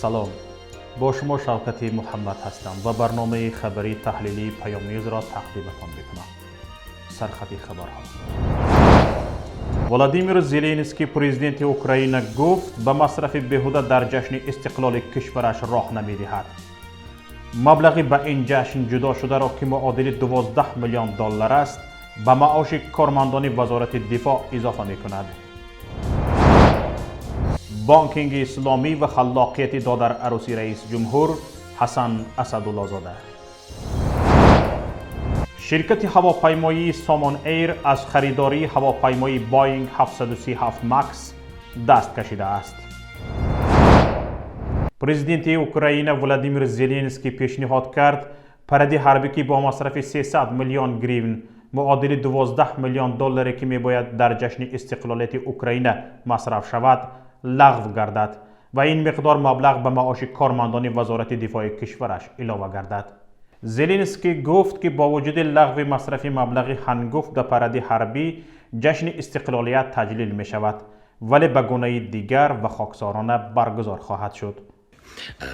Салом, бо шумо Шавкати Муҳаммад ҳастам ва барномаи хабарии таҳлилии Паём Ньюзро тақдиматон мекунам. Сархати хабарҳо. Владимир Зеленский, президенти Украина, гуфт, ба масрафи беҳуда дар ҷашни истиқлоли кишвараш роҳ намедиҳад. Маблағи ба ин ҷашн ҷудо шударо, ки муодили 12 миллион доллар аст, ба маоши кормандони Вазорати дифоъ изофа мекунад. Бонкинги исломӣ ва халлоқияти додараруси раис ҷумҳур Ҳасан Асадуллозода. Ширкати ҳавопаймоии Сомон Эйр аз харидории ҳавопаймои Боинг 737 Макс даст кашидааст. Президенти Украина Владимир Зеленский пешниҳод кард, паради ҳарбӣ, ки бо масрафи 300 миллион гривн, муодили 12 миллион долларе, ки мебояд дар ҷашни истиқлолияти Украина масраф шавад, лағв гардад ва ин миқдор маблағ ба маоши кормандони Вазорати дифои кишвараш илова гардад. Зеленский гуфт, ки бо вуҷуди лағви масрафи маблағи ҳангуфт ба паради ҳарбӣ, ҷашни истиқлолият таҷлил мешавад, вале ба гунаи дигар ва хоксорона баргузор хоҳад шуд.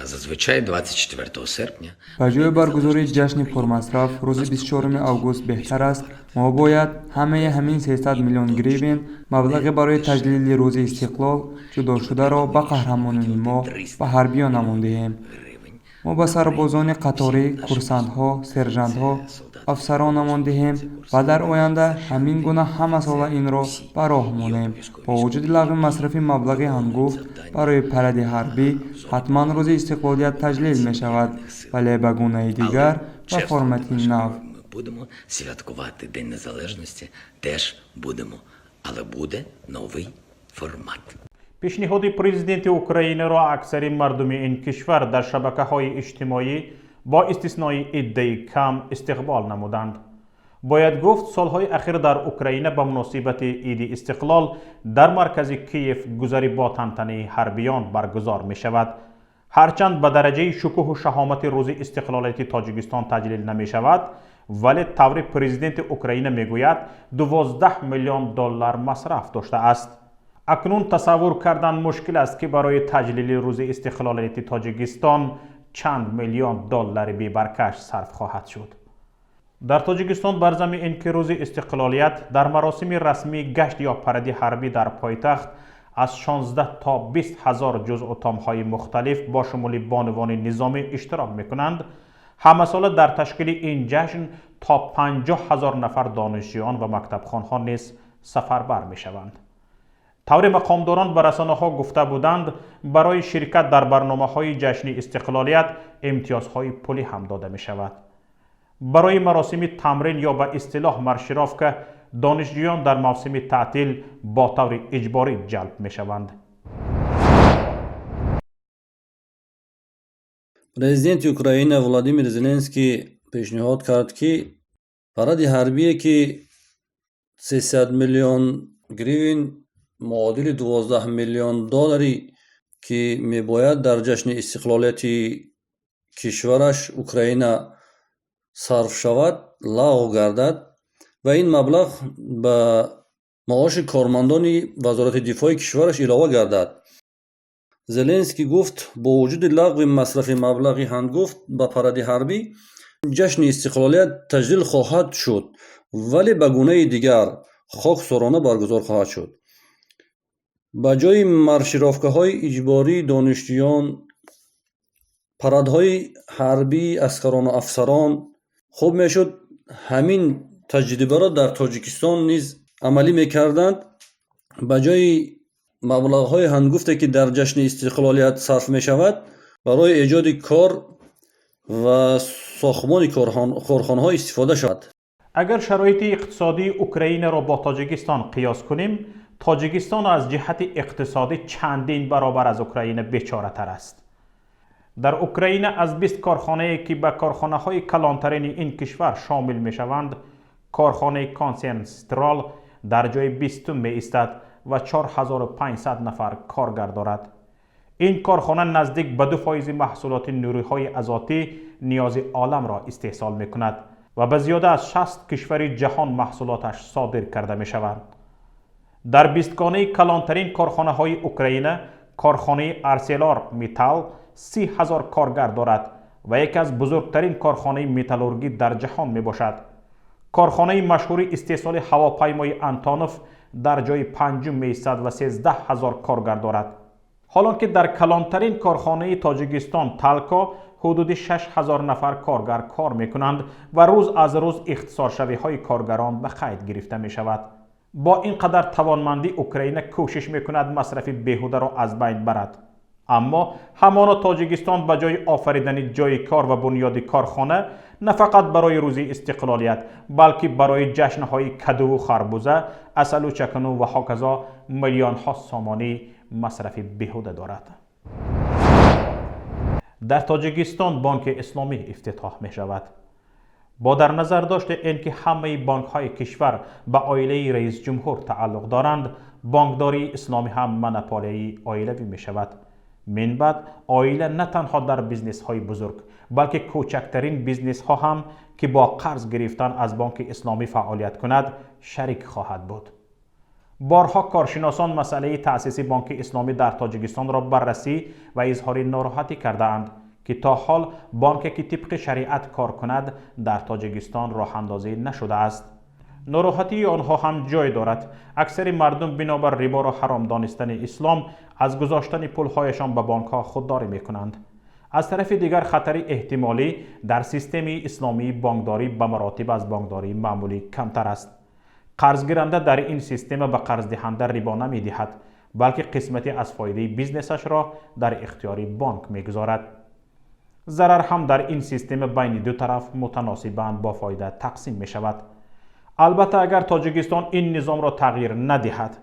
Зазвичай 24 серпня Ба ҷои баргузории ҷашни пурмасраф рӯзи 24 август беҳтар аст, мо бояд ҳамаи ҳамин 300 миллион гривен маблағи барои таҷлили рӯзи истиқлол ҷудошударо ба қаҳрамонони мо, ба ҳарбиёнамон диҳем. Мо ба сарбозони қаторӣ, курсантҳо, сержантҳо, афсаронамон диҳем ва дар оянда ҳамин гуна ҳамасола инро ба роҳ монем. Бо вуҷуди лағви масрафи маблағи ҳангуфт барои паради ҳарбӣ, ҳатман рӯзи истиқлолият таҷлил мешавад, вале ба гунаи дигар ва формати нав. Ми будемо святкувати День Незалежності, теж будемо, але буде новий формат. Пешниҳоди президенти Украинаро аксари мардуми ин кишвар дар шабакаҳои иҷтимоӣ, бо истиснои иддаи кам, истиқбол намуданд. Бояд гуфт, солҳои ахир дар Украина ба муносибати иди истиқлол дар маркази Киев гузари бо тантанаи ҳарбиён баргузор мешавад. Ҳарчанд ба дараҷаи шукӯҳу шаҳомати рӯзи истиқлолияти Тоҷикистон таҷлил намешавад, вале таври президенти Украина мегӯяд, 12 миллион доллар масраф доштааст. Акнун тасаввур кардан мушкил аст, ки барои таҷлили рӯзи истиқлолияти Тоҷикистон чанд миллион доллари бебаркаш сарф хоҳад шуд. Дар Тоҷикистон бар зами ин ки рӯзи истиқлолият дар маросими расмии гашт ё паради ҳарбӣ дар пойтахт аз 16 то 20 ҳазор ҷузъу томҳои мухталиф, бо шумули бонувони низомӣ, иштирок мекунанд, ҳамасола дар ташкили ин ҷашн то 50 ҳазор нафар донишҷӯён ва мактабхонҳо низ сафарбар мешаванд. Тавре мақомдорон ба расонаҳо гуфта буданд, барои ширкат дар барномаҳои ҷашни истиқлолият имтиёзҳои пулӣ ҳам дода мешавад. Барои маросими тамрин ё ба истилоҳ маршировка донишҷӯён дар мавсими таътил бо таври иҷборӣ ҷалб мешаванд. Президенти Украина Владимир Зеленский пешниҳод кард, ки паради ҳарбие, ки 300 миллион гривен, муодили 12 миллион долларе, ки мебояд дар ҷашни истиқлолияти кишвараш Украина сарф шавад, лағв гардад ва ин маблағ ба маоши кормандони Вазорати дифои кишвараш илова гардад. Зеленский гуфт, бо вуҷуди лағви масрафи маблағи ҳангуфт ба паради ҳарбӣ, ҷашни истиқлолият таҷлил хоҳад шуд, вале ба гунаи дигар, хоксорона баргузор хоҳад шуд. Ба ҷои маршировкаҳои иҷбории донишҷӯён, парадҳои ҳарбии аскарону афсарон, хуб мешуд, ҳамин таҷрибаро дар Тоҷикистон низ амалӣ мекарданд. Ба ҷои маблағҳои ҳангуфте, ки дар ҷашни истиқлолият сарф мешавад, барои эҷоди кор ва сохтмони корхонаҳо истифода шавад. Агар шароити иқтисодии Украинаро бо Тоҷикистон қиёс кунем, Тоҷикистон аз ҷиҳати иқтисодӣ чандин баробар аз Украина бечоратар аст. Дар Украина аз 20 корхонае, ки ба корхонаҳои калонтарини ин кишвар шомил мешаванд, корхонаи консерн Строл дар ҷои 20-ум меистад ва 4500 нафар коргар дорад. Ин корхона наздик ба 2 фоизи маҳсулоти нурӯҳои азотӣ ниёзи оламро истеҳсол мекунад ва ба зиёда аз 60 кишвари ҷаҳон маҳсулоташ содир карда мешаванд. Дар бистгонаи калонтарин корхонаҳои Украина корхонаи Арселор Митал 30 000 коргар дорад ва яке аз бузургтарин корхонаи металлургӣ дар ҷаҳон мебошад. Корхонаи машҳури истеҳсоли ҳавопаймои Антонов дар ҷои панҷум меистад ва 13 000 коргар дорад, ҳолон ки дар калонтарин корхонаи Тоҷикистон, Талко, ҳудуди 6000 нафар коргар кор мекунанд ва рӯз аз рӯз ихтисоршавиҳои коргарон ба қайд гирифта мешавад. Бо ин қадар тавонмандӣ Украина кӯшиш мекунад масрафи беҳударо аз байн барад, аммо ҳамоно Тоҷикистон ба ҷои офаридани ҷойи кор ва бунёди корхона на фақат барои рӯзи истиқлолият, балки барои ҷашнҳои кадуву харбуза, асалу чакану ва ҳоказо миллионҳо сомонӣ масрафи беҳуда дорад. Дар Тоҷикистон Бонки Исломӣ ифтитоҳ мешавад. Бо дар назар дошти ин ки ҳамаи бонкҳои кишвар ба оилаи раисҷумҳур тааллуқ доранд, бонкдории исломӣ ҳам монополияи оилавӣ мешавад. Мин баъд оила на танҳо дар бизнесҳои бузург, балки кӯчактарин бизнесҳо ҳам, ки бо қарз гирифтан аз Бонки Исломӣ фаъолият кунад, шарик хоҳад буд. Борҳо коршиносон масъалаи таъсиси Бонки Исломӣ дар Тоҷикистонро баррасӣ ва изҳори нороҳатӣ кардаанд, ки то ҳол бонке, ки тибқи шариат кор кунад, дар Тоҷикистон роҳандозӣ нашудааст. Нороҳатии онҳо ҳам ҷой дорад. Аксари мардум бинобар риборо ҳаром донистани ислом аз гузоштани пулҳояшон ба бонкҳо худдорӣ мекунанд. Аз тарафи дигар, хатари эҳтимолӣ дар системаи исломии бонкдорӣ ба маротиб аз бонкдории маъмулӣ камтар аст. Қарзгиранда дар ин система ба қарздиҳанда рибо намедиҳад, балки қисмате аз фоидаи бизнесашро дар ихтиёри бонк мегузорад. Зарар ҳам дар ин система байни ду тараф мутаносибан бо фоида тақсим мешавад. Албатта, агар Тоҷикистон ин низомро тағйир надиҳад.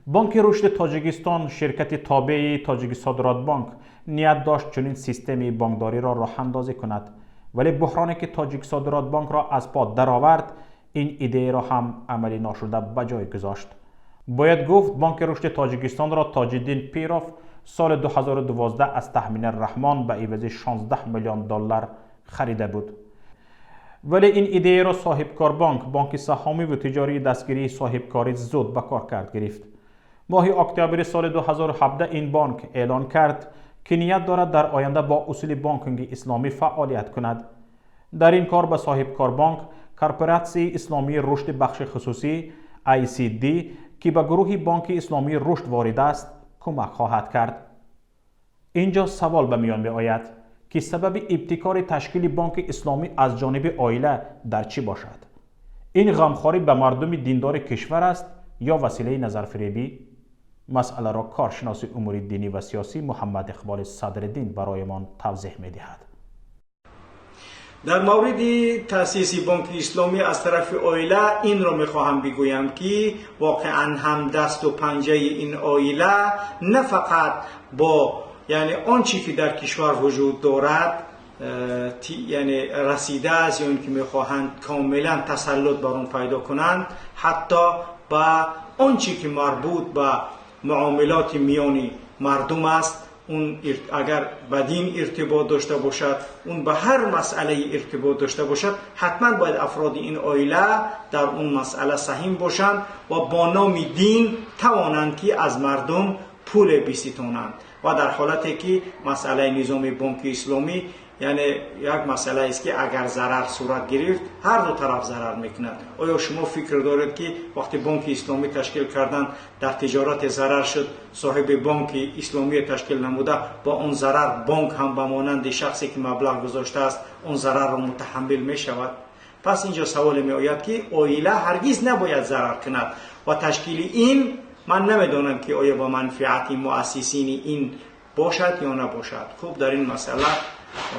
Бонки Рушди Тоҷикистон, ширкати тобеи Тоҷиксодиротбонк, ният дошт чунин системаи бонкдориро роҳандозӣ кунад, вале буҳроне, ки Тоҷиксодиротбонкро аз по даровард, ин идеяро ҳам амалӣ ношуда ба ҷой гузошт. Бояд гуфт, Бонки Рушди Тоҷикистонро Тоҷиддин Пиров соли 2012 аз Таҳмина Раҳмон ба ивази 16 миллион доллар харида буд. Вале ин идеяро Соҳибкорбонк, бонки саҳомиву тиҷории дастгирии соҳибкорӣ, зуд ба кор кард гирифт. Моҳи октябри соли 2017 ин бонк эълон кард, ки ният дорад дар оянда бо усули бонкинги исломӣ фаъолият кунад. Дар ин кор ба Соҳибкорбонк Корпоратсияи исломии рушди бахши хусусӣ, ICD, ки ба гурӯҳи Бонки Исломии Рушд ворид аст, кӯмак хоҳад кард. Ин ҷо савол ба миён меояд, ки сабаби ибтикори ташкили Бонки Исломӣ аз ҷониби оила дар чӣ бошад? Ин ғамхорӣ ба мардуми диндори кишвар аст ё василаи назарфиребӣ? Масъаларо коршиноси умури динӣ ва сиёсӣ Муҳаммад Иқболи Садриддин бароямон тавзеҳ медиҳад. Дар мавриди таъсиси Бонки Исломӣ аз тарафи оила инро мехоҳам бигӯям, ки воқеан ҳам дасту панҷаи ин оила на фақат бо, яъне, он чӣ ки дар кишвар вуҷуд дорад, яъне расидааст ё ин ки мехоҳанд комилан тасаллут бар он пайдо кунанд, ҳатто ба он чӣ ки марбут ба муомилоти миёни мардум аст, он агар ба дин иртибот дошта бошад, он ба ҳар масъалаи иртибот дошта бошад, ҳатман бояд афроди ин оила дар он масъала саҳим бошанд ва бо номи дин тавонанд, ки аз мардум пуле биситонанд. Ва дар ҳолате ки масъалаи низоми Бонки Исломӣ, яъне як масъалаест, ки агар зарар сурат гирифт, ҳар ду тараф зарар мекунад. Оё шумо фикр доред, ки вақте Бонки Исломӣ ташкил карданд, дар тиҷорате зарар шуд, соҳиби Бонки Исломие ташкил намуда бо он зарар бонк ҳам ба монанди шахсе, ки маблағ гузоштааст, он зарарро мутаҳаммил мешавад? Пас инҷо саволе меояд, ки оила ҳаргиз набояд зарар кунад ва ташкили ин ман намедонам, ки оё ба манфиати муассисини ин бошад ё набошад. Хуб, дар ин масъала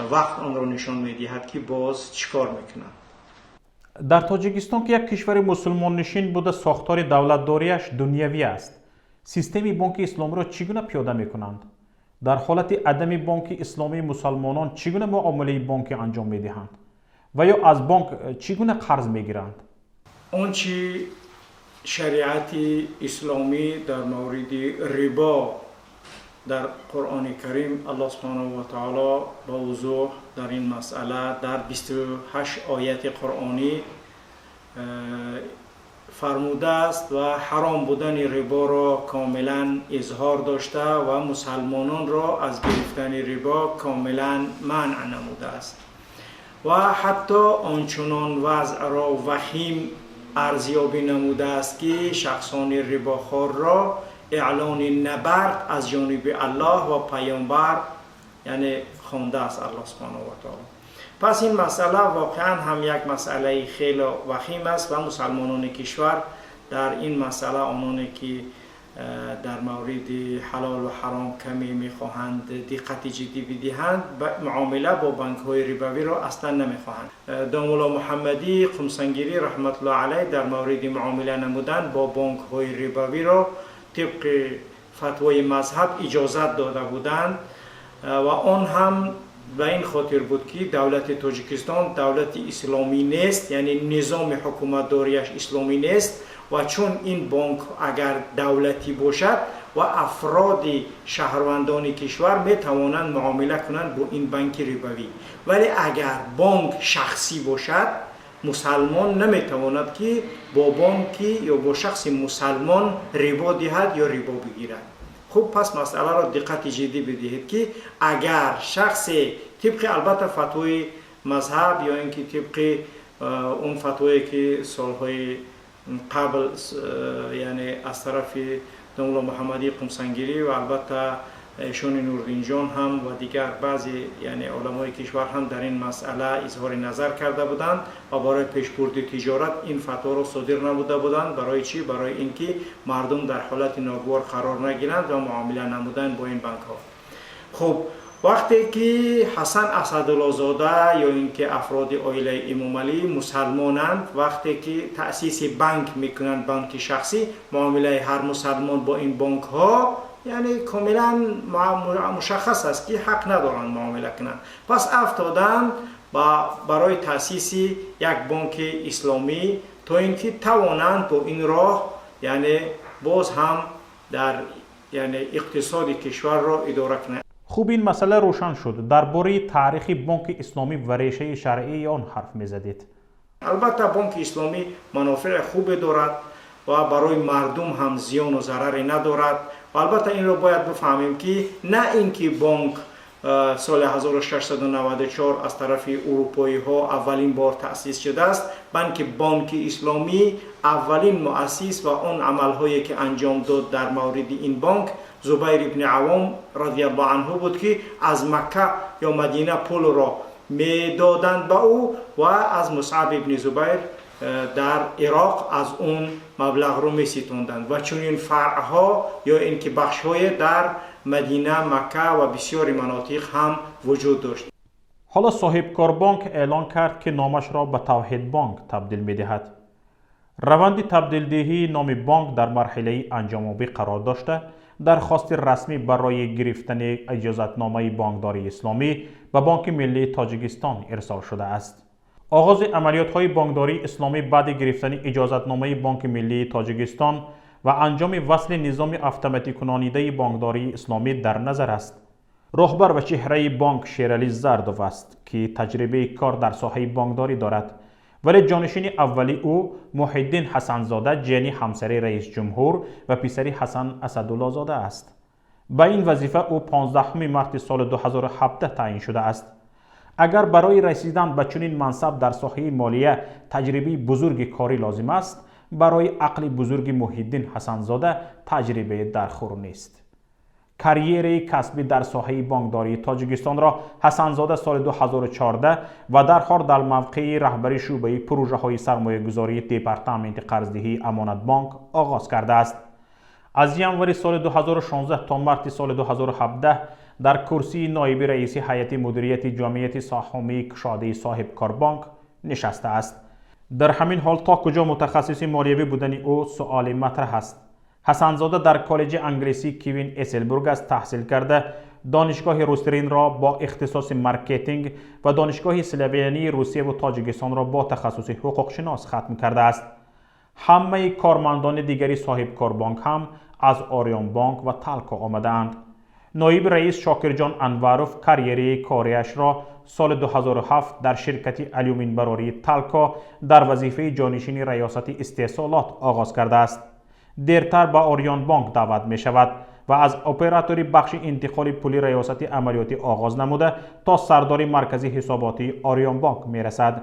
вақт онро нишон медиҳад, ки боз чӣ кор мекунад. Дар Тоҷикистон, ки як кишвари мусулмоннишин буда, сохтори давлатдориаш дунявӣ аст, системаи Бонки Исломиро чӣ гуна пиёда мекунанд? Дар ҳолати адами Бонки Исломии мусалмонон чӣ гуна муомилаи бонкӣ анҷом медиҳанд ва ё аз бонк чӣ гуна қарз мегиранд? Он чи шариати исломӣ дар мавриди рибо дар Қуръони Карим, Аллоҳ субҳонаҳу ва таоло ба вузӯҳ дар ин масъала дар 28 ояти қуръонӣ. Фармудааст ва ҳаром будани риборо комилан изҳор дошта ва мусалмононро аз гирифтани рибо комилан манъ намудааст ва ҳатто ончунон вазъро вахим арзёбӣ намудааст, ки шахсони рибохорро эълони набард аз ҷониби Аллоҳ ва Паёмбар, яъне хондааст Аллоҳ субҳанаҳу ва таоло. Пас ин масъала воқеан ҳам як масъалаи хеле вахим аст ва мусалмонони кишвар дар ин масъала, ононе ки дар мавриди ҳалолу ҳаром каме мехоҳанд диққати ҷиддӣ бидиҳанд, муомила бо банкҳои рибавиро аслан намехоҳанд. Домулло Муҳаммадӣ Қумсангирӣ раҳматуллоҳ алайҳ дар мавриди муомила намудан бо бонкҳои рибавиро тибқи фатвои мазҳаб иҷозат дода буданд ва он ҳам ба ин хотир буд, ки давлати Тоҷикистон давлати исломӣ нест, яъне низоми ҳукуматдориаш исломӣ нест ва чун ин бонк агар давлатӣ бошад ва афроди шаҳрвандони кишвар метавонанд муомила кунанд бо ин банки рибавӣ, вале агар бонк шахсӣ бошад, мусалмон наметавонад, ки бо бонки ё бо шахси мусалмон рибо диҳад ё рибо бигирад. Хуб, пас масъаларо диққати ҷиддӣ бидиҳед, ки агар шахсе тибқи, албатта, фатвои мазҳаб ё ин ки тибқи он фатвое ки солҳои қабл, яъне аз тарафи домулло Муҳаммадии Қумсангирӣ ва албатта эшони Нурдинҷон ҳам ва дигар баъзе, яъне уламои кишвар ҳам дар ин масъала изҳори назар карда буданд ва барои пешбурди тиҷорат ин фатворо содир намуда буданд. Барои чӣ? Барои ин ки мардум дар ҳолати ногувор қарор нагиранд ва муомила намуданд бо ин банкҳо. Хуб, вақте ки Ҳасан Асадуллозода ё ин ки афроди оилаи Эмомалӣ мусалмонанд, вақте ки таъсиси банк мекунанд, банки шахсӣ, муомилаи ҳар мусалмон бо ин бонкҳо, яъне комилан мушаххас аст, ки ҳақ надоранд муомила кунанд. Пас афтоданд барои таъсиси як бонки исломӣ, то ин ки тавонанд бо ин роҳ, яъне боз ҳам дар, яъне иқтисоди кишварро идора кунанд. Хуб, ин масъала рӯшан шуд. Дар бораи таърихи Бонки Исломӣ ва решаи шаръии он ҳарф мезадед. Албатта, Бонки Исломӣ манофеи хубе дорад ва барои мардум ҳам зиёну зараре надорад. Ва албатта инро бояд бифаҳмем, ки на ин ки бонк соли 1694 аз тарафи урупоиҳо аввалин бор таъсис шудааст, балки Бонки Исломӣ аввалин муассис ва он амалҳое ки анҷом дод дар мавриди ин бонк Зубайр ибни Авом радиаллоҳу анҳу буд, ки аз Макка ё Мадина пулро медоданд ба ӯ ва аз Мусъаб ибни Зубайр дар Ироқ аз он маблағро меситонданд ва чунин фаръҳо ё ин ки бахшҳое дар Мадина, Макка ва бисёри манотиқ ҳам вуҷуд дошт. Ҳоло Соҳибкорбонк эълон кард, ки номашро ба Тавҳидбонк табдил медиҳад. Раванди табдилдиҳии номи бонк дар марҳилаи анҷомобӣ қарор дошта, дархости расмӣ барои гирифтани иҷозатномаи бонкдории исломӣ ба Бонки Миллии Тоҷикистон ирсол шудааст. Оғози амалиётҳои бонкдории исломӣ баъди гирифтани иҷозатномаи Бонки Миллии Тоҷикистон ва анҷоми васли низоми автоматикунонидаи бонкдории исломӣ дар назар аст. Роҳбар ва чеҳраи бонк Шералӣ Зардов аст, ки таҷрибаи кор дар соҳаи бонкдорӣ дорад, вале ҷонишини аввали ӯ Муҳиддин Ҳасанзода ҷияни ҳамсари раисҷумҳур ва писари Ҳасан Асадуллозода аст. Ба ин вазифа ӯ 15 марти соли 2017 таъин шудааст. Агар барои расидан ба чунин мансаб дар соҳаи молия таҷрибаи бузурги корӣ лозим аст, барои ақли бузурги Муҳиддин Ҳасанзода таҷрибаи дархӯр нест. Карьераи касбӣ дар соҳаи бонкдории Тоҷикистонро Ҳасанзода соли 2014 ва дарҳол дар мавқеи раҳбари шӯъбаи пурӯжаҳои сармоягузории департаменти қарздиҳии Амонатбонк оғоз кардааст. Аз январи соли 2016 то марти соли 2017 дар курсии ноиби раиси ҳайати мудирияти ҷомиати саҳомии кушодаи Соҳибкорбонк нишастааст. Дар ҳамин ҳол, то куҷо мутахассиси молиявӣ будани ӯ суоли матраҳ аст. Ҳасанзода дар коллеҷи англисӣ Квин Эселбургас таҳсил карда, Донишгоҳи Русринро бо ихтисоси маркетинг ва Донишгоҳи Славянии Русияву Тоҷикистонро бо тахассуси ҳуқуқшинос хатм кардааст. Ҳамаи кормандони дигари Соҳибкорбонк ҳам аз Ориёнбонк ва Талко омадаанд. Ноиби раис Шокирҷон Анваров карьераи кориашро соли 2007 дар ширкати алюминбарории Талко дар вазифаи ҷонишини раёсати истеҳсолот оғоз кардааст. Дертар ба Ориёнбонк даъват мешавад ва аз оператори бахши интиқоли пули раёсати амалиётӣ оғоз намуда то сардори маркази ҳисоботии Ориёнбонк мерасад.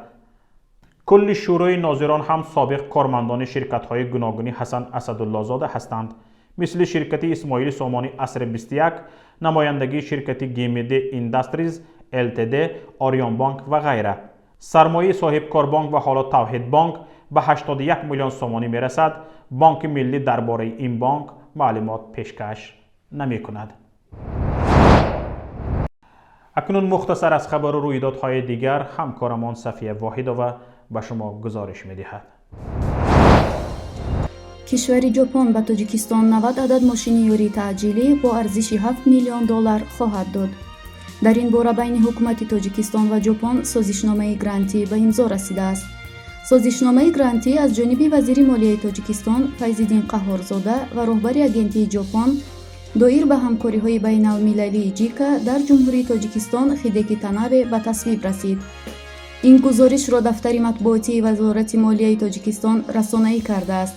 Кулли шӯрои нозирон ҳам собиқ кормандони ширкатҳои гуногуни Ҳасан Асадуллозода ҳастанд, мисли ширкати Исмоили Сомонӣ асри 21, намояндагии ширкати ГМД Индастриз ЛТД, Ориёнбонк ва ғайра. Сармояи Соҳибкорбонк ва ҳоло Тавҳидбонк ба 81 миллион сомонӣ мерасад. Бонки миллӣ дар бораи ин бонк маълумот пешкаш намекунад. Акнун мухтасар аз хабару рӯйдодҳои дигар ҳамкорамон Сафия Воҳидова ба шумо гузориш медиҳад. Кишвари Ҷопон ба Тоҷикистон 90 адад мошини ёрии таъҷилӣ бо арзиши 7 миллион доллар хоҳад дод. Дар ин бора байни ҳукумати Тоҷикистон ва Ҷопон созишномаи грантӣ ба имзо расидааст. Созишномаи грантӣ аз ҷониби вазири молияи Тоҷикистон Файзиддин Қаҳҳорзода ва роҳбари агентии Ҷопон доир ба ҳамкориҳои байналмилалии ҷика дар Ҷумҳурии Тоҷикистон Хидеки Танабе ба тасвиб расид. Ин гузоришро дафтари матбуотии Вазорати молияи Тоҷикистон расонаӣ кардааст.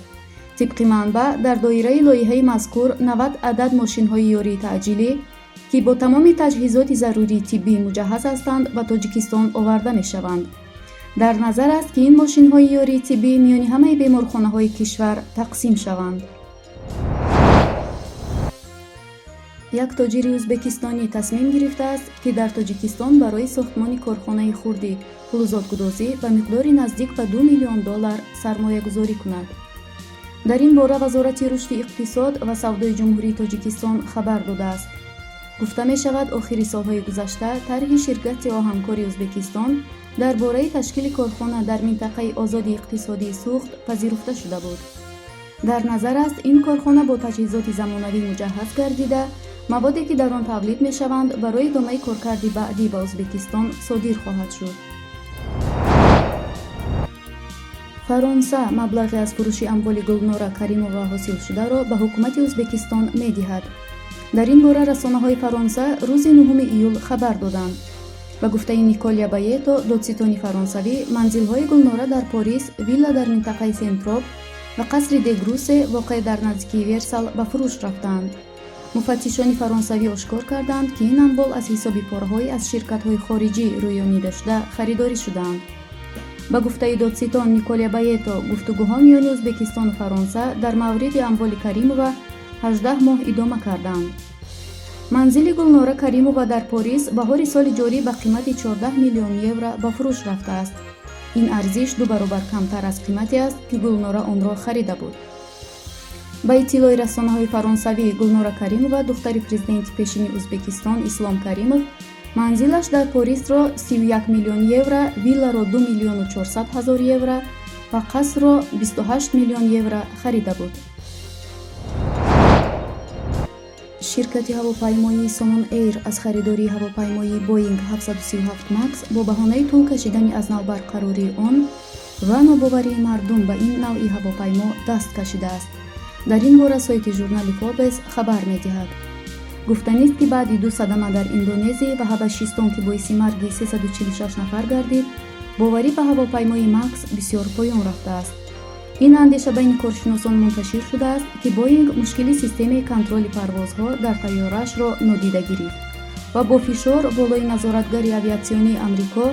Тибқи манбаъ, дар доираи лоиҳаи мазкур 90 адад мошинҳои ёрии таъҷилӣ, ки бо тамоми таҷҳизоти зарурии тиббӣ муҷаҳҳаз ҳастанд, ба Тоҷикистон оварда мешаванд. Дар назар аст, ки ин мошинҳои ёрии тиббӣ миёни ҳамаи беморхонаҳои кишвар тақсим шаванд. Як тоҷири ӯзбекистонӣ тасмим гирифтааст, ки дар Тоҷикистон барои сохтмони корхонаи хурди фулузотгудозӣ ба миқдори наздик ба 2 миллион доллар сармоягузорӣ кунад. Дар ин бора Вазорати рушди иқтисод ва савдои Ҷумҳурии Тоҷикистон хабар додааст. Гуфта мешавад, охири солҳои гузашта тарҳи ширкати оҳанкори Ӯзбекистон дар бораи ташкили корхона дар минтақаи озоди иқтисодии Суғд пазируфта шуда буд. Дар назар аст, ин корхона бо таҷҳизоти замонавӣ муҷаҳҳаз гардида, маводе ки дар он тавлид мешаванд, барои идомаи коркарди баъдӣ ба Ӯзбекистон содир хоҳад шуд. Фаронса маблағе аз фурӯши амволи Гулнора Каримова ҳосилшударо ба ҳукумати Ӯзбекистон медиҳад. Дар ин бора расонаҳои Фаронса рӯзи 9 июл хабар доданд. Ба гуфтаи Николия Баето, додситони фаронсавӣ, манзилҳои Гулнора дар Порис, вилла дар минтақаи Сентроп ва қасри Дегрусе воқеъ дар наздикии Версал ба фурӯш рафтаанд. Муфаттишони фаронсавӣ ошкор карданд, ки ин амвол аз ҳисоби пораҳое аз ширкатҳои хориҷӣ рӯёнидашуда харидорӣ шудаанд. Ба гуфтаи додситон Николия Баето, гуфтугӯҳо миёни Ӯзбекистону Фаронса дар мавриди амволи Каримова 18 моҳ идома карданд. Манзили Гулнора Каримова дар Порис баҳори соли ҷорӣ ба қимати 14 миллион евро ба фурӯш рафтааст. Ин арзиш ду баробар камтар аз қимате аст, ки Гулнора онро харида буд. Ба иттилои расонаҳои фаронсавӣ, Гулнора Каримова, духтари президенти пешини Ӯзбекистон Ислом Каримов, манзилаш дар Порисро 31 миллион евро, вилларо 2 миллиону 400 ҳазор евро ва қасрро 28 миллион евро харида буд. Ширкати ҳавопаймоии Сомон Эйр аз харидории ҳавопаймоии Боинг 737 Макс бо баҳонаи тӯл кашидани аз нав барқарории он ва нобоварии мардум ба ин навъи ҳавопаймо даст кашидааст. Дар ин бора сайти журнали Форбес хабар медиҳад. Гуфтанист, ки баъди ду садама дар Индонезия ва Ҳабашистон, ки боиси марги 346 нафар гардид, боварӣ ба ҳавопаймои Макс бисёр поён рафтааст. Ин андеша байни коршиносон мунташир шудааст, ки Боинг мушкили системаи контроли парвозҳо дар тайёраашро нодида гирифт ва бо фишор болои назоратгари авиатсионии Амрико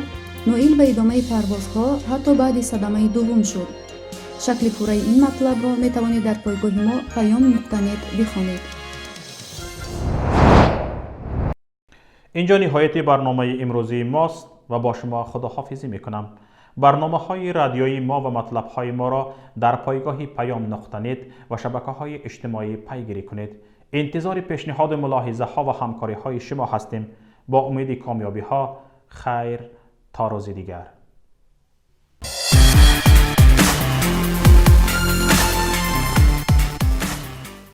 ноил ба идомаи парвозҳо ҳатто баъди садамаи дуввум шуд. Шакли пурраи ин матлабро метавонед дар пойгоҳи мо паём нуқта нет бихонед. Инҷо ниҳояти барномаи имрӯзии мост ва бо шумо худоҳофизӣ мекунам. Барномаҳои радиои мо ва матлабҳои моро дар пойгоҳи паём нуқта нет ва шабакаҳои иҷтимоӣ пайгирӣ кунед. Интизори пешниҳоду мулоҳизаҳо ва ҳамкориҳои шумо ҳастем. Бо умеди комёбиҳо, хайр то рӯзи дигар.